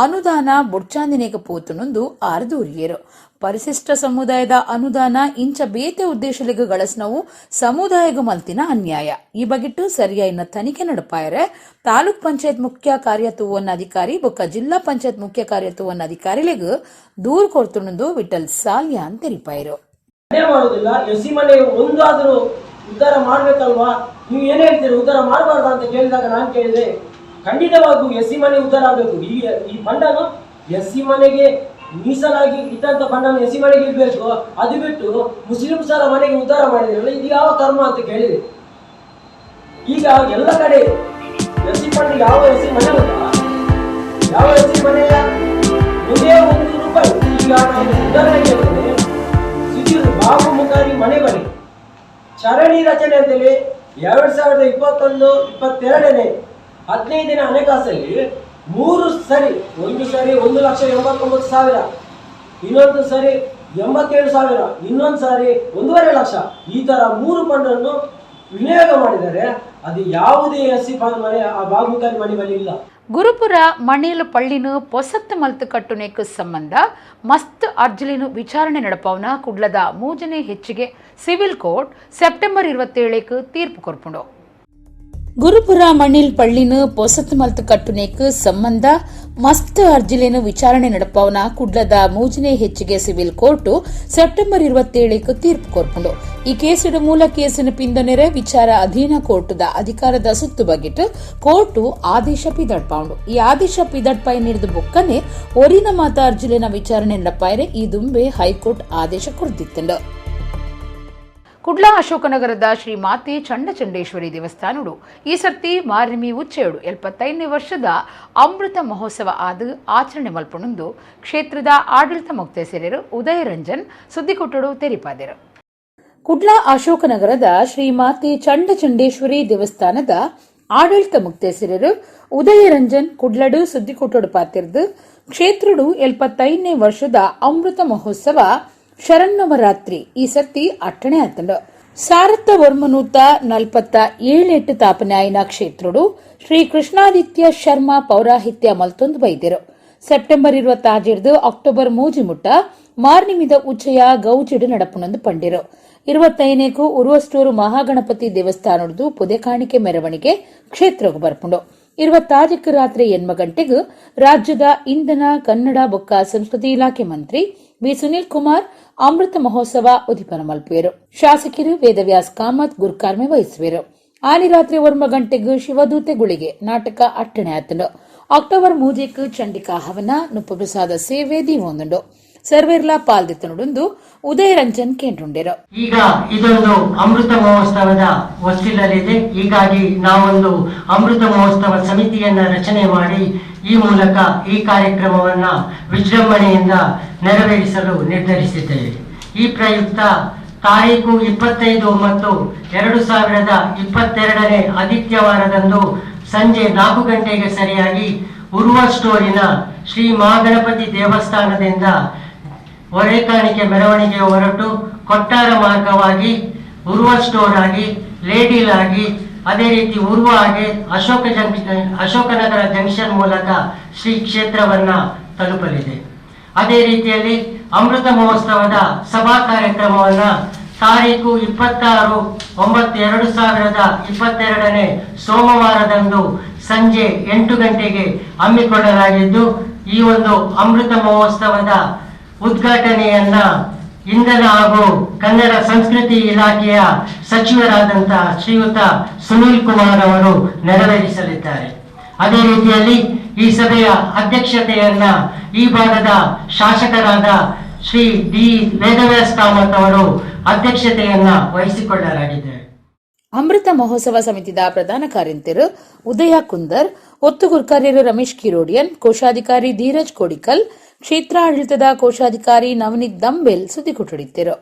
ಅನುದಾನ ಬೊಡ್ಚಾಂದಿನೇಕ ಪೋತುನೊಂದು ಆರು ದೂರಿಯರು. ಪರಿಶಿಷ್ಟ ಸಮುದಾಯದ ಅನುದಾನ ಇಂಚ ಬೇತೆ ಉದ್ದೇಶಲಿಗೆ ಗಳಸ್ನವು ಸಮುದಾಯಗ ಮಲ್ತಿನ ಅನ್ಯಾಯ. ಈ ಬಗೆಟ್ಟು ಸರಿಯಾಯಿನ ತನಿಖೆ ನಡಪಾಯರೆ ತಾಲೂಕ್ ಪಂಚಾಯತ್ ಮುಖ್ಯ ಕಾರ್ಯತುವನ್ನ ಅಧಿಕಾರಿ ಬೊಕ್ಕ ಜಿಲ್ಲಾ ಪಂಚಾಯತ್ ಮುಖ್ಯ ಕಾರ್ಯತುವನ್ನ ಅಧಿಕಾರಿಲಿಗೆ ದೂರು ಕೊರ್ತುಂಡು ವಿಠಲ್ ಸಾಲ್ಯಾನ್ ತೆರಿಪಾಯರು. ಮಾಡುವುದಿಲ್ಲ, ಎಸ್ಸಿ ಮನೆ ಒಂದಾದರೂ ಉದ್ಧಾರ ಮಾಡ್ಬೇಕಲ್ವಾ, ನೀವು ಏನ್ ಹೇಳ್ತೀರಿ ಉದ್ಧಾರ ಮಾಡಬಾರ್ದ ಅಂತ ಕೇಳಿದಾಗ ನಾನು ಕೇಳಿದೆ, ಖಂಡಿತವಾಗೂ ಎಸ್ಸಿ ಮನೆ ಉದ್ಧಾರ ಆಗಬೇಕು. ಈ ಫಂಡನ್ನು ಎಸ್ಸಿ ಮನೆಗೆ ಮೀಸಲಾಗಿ ಇದ್ದಂತ ಫಂಡನ್ನು ಎಸ್ಸಿ ಮನೆಗೆ ಇರಬೇಕು, ಅದು ಬಿಟ್ಟು ಮುಸ್ಲಿಮ್ಸರ ಮನೆಗೆ ಉದ್ಧಾರ ಮಾಡಿದ್ರಲ್ಲ, ಇದು ಯಾವ ಕರ್ಮ ಅಂತ ಕೇಳಿದೆ. ಈಗ ಎಲ್ಲ ಕಡೆ ಎಸ್ಸಿ ಫಂಡ್ ಯಾವ ಎಸ್ಸಿ ಮನೆ ಗೊತ್ತಾ, ಯಾವ ಎಸ್ಸಿ ಮನೆಯ ಒಂದೇ ಒಂದು ರೂಪಾಯಿ. ಈಗ ನಾನು ಉದಾಹರಣೆ ಹೇಳ್ತೇನೆ, ಸುಧೀರ್ ಬಾಬು ಮುಖಾರಿ ಮನೆ ಬಳಿ ಚರಣಿ ರಚನೆ ಅಂತೇಳಿ 2021 22 15ನೇ ಹಣಕಾಸಲ್ಲಿ 3 ಸರಿ, ಒಂದು ಸರಿ 1,89,000, ಇನ್ನೊಂದು ಸರಿ 87,000, ಇನ್ನೊಂದು ಸಾರಿ 1.5 ಲಕ್ಷ, ಈ ತರ 3 ಫಂಡನ್ನು ವಿನಿಯೋಗ ಮಾಡಿದರೆ ಅದು ಯಾವುದೇ ಎಸ್ ಸಿ ಮನೆ ಆ ಬಾಬುಕಾರಿ ಮನೆ ಬಳಿ ಇಲ್ಲ. ಗುರುಪುರ ಮಣೇಲು ಪಳ್ಳಿನು ಪೊಸತ್ತು ಮಲ್ತು ಕಟ್ಟುನೇಕು ಸಂಬಂಧ ಮಸ್ತ್ ಅರ್ಜಿಲಿನು ವಿಚಾರಣೆ ನಡಪವನ ಕುಡ್ಲದ ಮೂಜನೆ ಹೆಚ್ಚಿಗೆ civil court September 27 ತೀರ್ಪು ಕೊರ್ಪುಂಡು. ಗುರುಪುರ ಮಣಿಲ್ ಪಳ್ಳಿನು ಪೊಸತ್ತು ಮಲ್ತು ಕಟ್ಟುನೇಕು ಸಂಬಂಧ ಮಸ್ತ್ ಅರ್ಜಿಲೇನು ವಿಚಾರಣೆ ನಡಪವನ ಕುಡ್ಲದ ಮೂಜನೆ ಹೆಚ್ಚಿಗೆ civil court September 27 ತೀರ್ಪು ಕೊರ್ಪುಂಡು. ಈ ಕೇಸಿಡು ಮೂಲ ಕೇಸಿನ ಪಿಂದನೆರೆ ವಿಚಾರ ಅಧೀನ ಕೋರ್ಟುದ ಅಧಿಕಾರದ ಸುತ್ತು ಬಗೆಟ್ ಕೋರ್ಟು ಆದೇಶ ಪಿದಡ್ಪಾಂಡು. ಈ ಆದೇಶ ಪಿದಡ್ಪಾಯ ನೀಡಿದ ಬೊಕ್ಕನೆ ಒರಿನ ಮಾತ ಅರ್ಜಿಲಿನ ವಿಚಾರಣೆ ನಡಪಾಯರೆ ಈ ದುಂಬೆ ಹೈಕೋರ್ಟ್ ಆದೇಶ ಕೊರ್ದಿತ್ತಂಡು. ಕುಡ್ಲ ಅಶೋಕನಗರದ ಶ್ರೀ ಮಾತೆ ಚಂಡಚಂಡೇಶ್ವರಿ ದೇವಸ್ಥಾನಡು ಈ ಸರ್ತಿ ಮಾರಿಮಿ ಉಚ್ಚೆಯಡು 75ನೇ ವರ್ಷದ ಅಮೃತ ಮಹೋತ್ಸವ ಆದ ಆಚರಣೆ ಮಲ್ಪುಣಂದು ಕ್ಷೇತ್ರದ ಆಡಳಿತ ಮೊಕ್ತೇಸೆರೆರು ಉದಯ ರಂಜನ್ ಸುದ್ದಿಕೊಟ್ಟಡು ತೆರಿಪಾದರು. ಕುಡ್ಲ ಅಶೋಕನಗರದ ಶ್ರೀ ಮಾತೆ ಚಂಡಚಂಡೇಶ್ವರಿ ದೇವಸ್ಥಾನದ ಆಡಳಿತ ಮುಕ್ತೇಸರರು ಉದಯ ರಂಜನ್ ಕುಡ್ಲಡು ಸುದ್ದಿಕೊಟ್ಟಡು ಪಾತಿರ್ದು ಕ್ಷೇತ್ರಡು 75ನೇ ವರ್ಷದ ಅಮೃತ ಮಹೋತ್ಸವ ಶರನ್ನವರಾತ್ರಿ ಈ ಸರ್ತಿ ಅಟ್ಟಣೆ ಆತಂಡು. ಸಾರತ್ತ ವರ್ಮನೂತ 47 ತಾಪನಾಯನ ಕ್ಷೇತ್ರಡು ಶ್ರೀ ಕೃಷ್ಣಾದಿತ್ಯ ಶರ್ಮಾ ಪೌರಾಹಿತ್ಯ ಮಲ್ತೊಂದು ಬೈದಿರು. ಸೆಪ್ಟೆಂಬರ್ 26 ಅಕ್ಟೋಬರ್ 3 ಮುಟ್ಟ ಮಾರ್ನಿಮಿದ ಉಚ್ಚಯ ಗೌಜಿಡು ನಡಪುನಂದು ಪಂಡಿರು. 25ನೇಕು ಉರುವಷ್ಟೂರು ಮಹಾಗಣಪತಿ ದೇವಸ್ಥಾನದ್ದು ಪುದೆ ಕಾಣಿಕೆ ಮೆರವಣಿಗೆ ಕ್ಷೇತ್ರಕ್ಕೆ ಬರ್ಪುಂಡು. 26 ರಾತ್ರಿ 8 ಗಂಟೆಗೆ ರಾಜ್ಯದ ಇಂಧನ, ಕನ್ನಡ ಬೊಕ್ಕ ಸಂಸ್ಕೃತಿ ಇಲಾಖೆ ಮಂತ್ರಿ ವಿ ಸುನೀಲ್ ಕುಮಾರ್ ಅಮೃತ ಮಹೋತ್ಸವ ಉದಿಪನ ಮಲ್ಪುವೆರು. ಶಾಸಕರು ವೇದವ್ಯಾಸ್ ಕಾಮತ್ ಗುರ್ಕಾರ್ಮೆ ವಹಿಸುವೆರು. ಆನಿ ರಾತ್ರಿ 9 ಗಂಟೆಗೆ ಶಿವದೂತೆ ಗುಳಿಗೆ ನಾಟಕ ಅಟ್ಟಣೆ ಆತುಂಡು. ಅಕ್ಟೋಬರ್ 3ಕ್ಕೆ ಚಂಡಿಕಾ ಹವನ, ನುಪ್ಪುಪ್ರಸಾದ ಸೇವೆ ದೀವೊಂದುಂಡು. ಸರ್ವೇರ್ಲಾ ಪಾಲ್ದಿತ್ತನುಡುಂದು ಉದಯ ರಂಜನ್ ಕೇಂದ್ರುಂಡೆರು. ಈಗ ಇದೊಂದು ಅಮೃತ ಮಹೋತ್ಸವದ ಹೊಸ್ತಿಲಲ್ಲಿದೆ. ಹೀಗಾಗಿ ನಾವೊಂದು ಅಮೃತ ಮಹೋತ್ಸವ ಸಮಿತಿಯನ್ನ ರಚನೆ ಮಾಡಿ ಈ ಮೂಲಕ ಈ ಕಾರ್ಯಕ್ರಮವನ್ನ ವಿಜೃಂಭಣೆಯಿಂದ ನೆರವೇರಿಸಲು ನಿರ್ಧರಿಸಿದ್ದೇವೆ. ಈ ಪ್ರಯುಕ್ತ ತಾರೀಕು 25/9/2022 ಆದಿತ್ಯವಾರದಂದು ಸಂಜೆ 4 ಗಂಟೆಗೆ ಸರಿಯಾಗಿ ಉರ್ವ ಸ್ಟೋರಿನ ಶ್ರೀ ಮಹಾಗಣಪತಿ ದೇವಸ್ಥಾನದಿಂದ ಹೊರೆಕಾಣಿಕೆ ಮೆರವಣಿಗೆ ಹೊರಟು ಕೊಟ್ಟಾರ ಮಾರ್ಗವಾಗಿ ಉರ್ವ ಸ್ಟೋರ್ ಆಗಿ, ಲೇಡಿಲ್ ಆಗಿ, ಅದೇ ರೀತಿ ಉರ್ವ ಆಗಿ ಅಶೋಕನಗರ ಜಂಕ್ಷನ್ ಮೂಲಕ ಶ್ರೀ ಕ್ಷೇತ್ರವನ್ನ ತಲುಪಲಿದೆ. ಅದೇ ರೀತಿಯಲ್ಲಿ ಅಮೃತ ಮಹೋತ್ಸವದ ಸಭಾ ಕಾರ್ಯಕ್ರಮವನ್ನ ತಾರೀಕು 26/9/2022 ಸೋಮವಾರದಂದು ಸಂಜೆ 8 ಗಂಟೆಗೆ ಹಮ್ಮಿಕೊಳ್ಳಲಾಗಿದ್ದು, ಈ ಒಂದು ಅಮೃತ ಮಹೋತ್ಸವದ ಉದ್ಘಾಟನೆಯನ್ನ ಇಂಧನ ಹಾಗೂ ಕನ್ನಡ ಸಂಸ್ಕೃತಿ ಇಲಾಖೆಯ ಸಚಿವರಾದಂತಹ ಶ್ರೀಯುತ ಸುನೀಲ್ ಕುಮಾರ್ ಅವರು ನೆರವೇರಿಸಲಿದ್ದಾರೆ. ಅದೇ ರೀತಿಯಲ್ಲಿ ಈ ಸಭೆಯ ಅಧ್ಯಕ್ಷತೆಯನ್ನ ಈ ಭಾಗದ ಶಾಸಕರಾದ ಶ್ರೀ ಡಿ ವೇದವ್ಯಾಸ್ ಕಾಮತ್ ಅವರು ಅಧ್ಯಕ್ಷತೆಯನ್ನ ವಹಿಸಿಕೊಳ್ಳಲಾಗಿದೆ. ಅಮೃತ ಮಹೋತ್ಸವ ಸಮಿತಿದ ಪ್ರಧಾನ ಕಾರ್ಯಂತೆರು ಉದಯ ಕುಂದರ್, ಒತ್ತುಗುರ್ಕಾರ್ಯರು ರಮೇಶ್ ಕಿರೋಡಿಯನ್, ಕೋಶಾಧಿಕಾರಿ ಧೀರಜ್ ಕೋಡಿಕಲ್, ಕ್ಷೇತ್ರಾಡಳಿತದ ಕೋಶಾಧಿಕಾರಿ ನವನೀತ್ ದಂಬೆಲ್ ಸುದ್ದಿಕೊಟ್ಟಡಿದ್ದರು.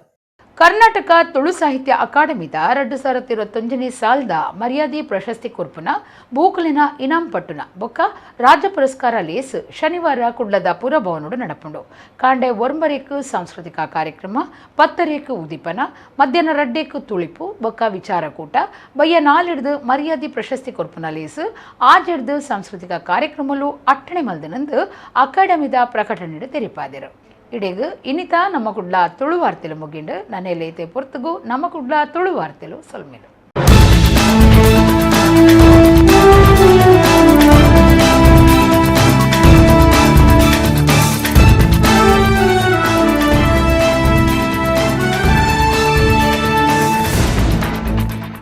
ಕರ್ನಾಟಕ ತುಳು ಸಾಹಿತ್ಯ ಅಕಾಡೆಮಿದ 2021ನೇ ಸಾಲ್ದ ಮರ್ಯಾದೆ ಪ್ರಶಸ್ತಿ ಕೊರ್ಪುನ ಬೂಕುಲಿನ ಇನಾಂ ಪಟ್ಟುನ ಬೊಕ್ಕ ರಾಜ್ಯ ಪುರಸ್ಕಾರ ಲೇಸ್ ಶನಿವಾರ ಕುಡ್ಲದ ಪುರಭವನೋಡು ನಡಪುಂಡು. ಕಾಂಡೆ 9ಕ್ಕೆ ಸಾಂಸ್ಕೃತಿಕ ಕಾರ್ಯಕ್ರಮ, 10ಕ್ಕೆ ಉದ್ದೀಪನ, ಮಧ್ಯಾಹ್ನ 2ಕ್ಕೆ ತುಳಿಪು ಬೊಕ್ಕ ವಿಚಾರಕೂಟ, ಬಯ್ಯ 4 ಮರ್ಯಾದೆ ಪ್ರಶಸ್ತಿ ಕೊರ್ಪುನ ಲೇಸ್, ಆಜೆಡ್ದು ಸಾಂಸ್ಕೃತಿಕ ಕಾರ್ಯಕ್ರಮಲು ಅಟ್ಟಣೆ ಮಲ್ದನಂದು ಅಕಾಡೆಮಿದ ಪ್ರಕಟಣೆ ತೆರಿಪಾದಿರು. ಇಡೆಗ್ ಇನಿತ ನಮ್ಮ ಕುಡ್ಲ ತುಳು ವಾರ್ತೆಲು ಮುಗಿಂಡು. ನನೆಲೈತೆ ಪೊರ್ತುಗು ನಮ್ಮ ಕುಡ್ಲ ತುಳು ವಾರ್ತೆಲು ಸೊಲ್ಮೆಲು.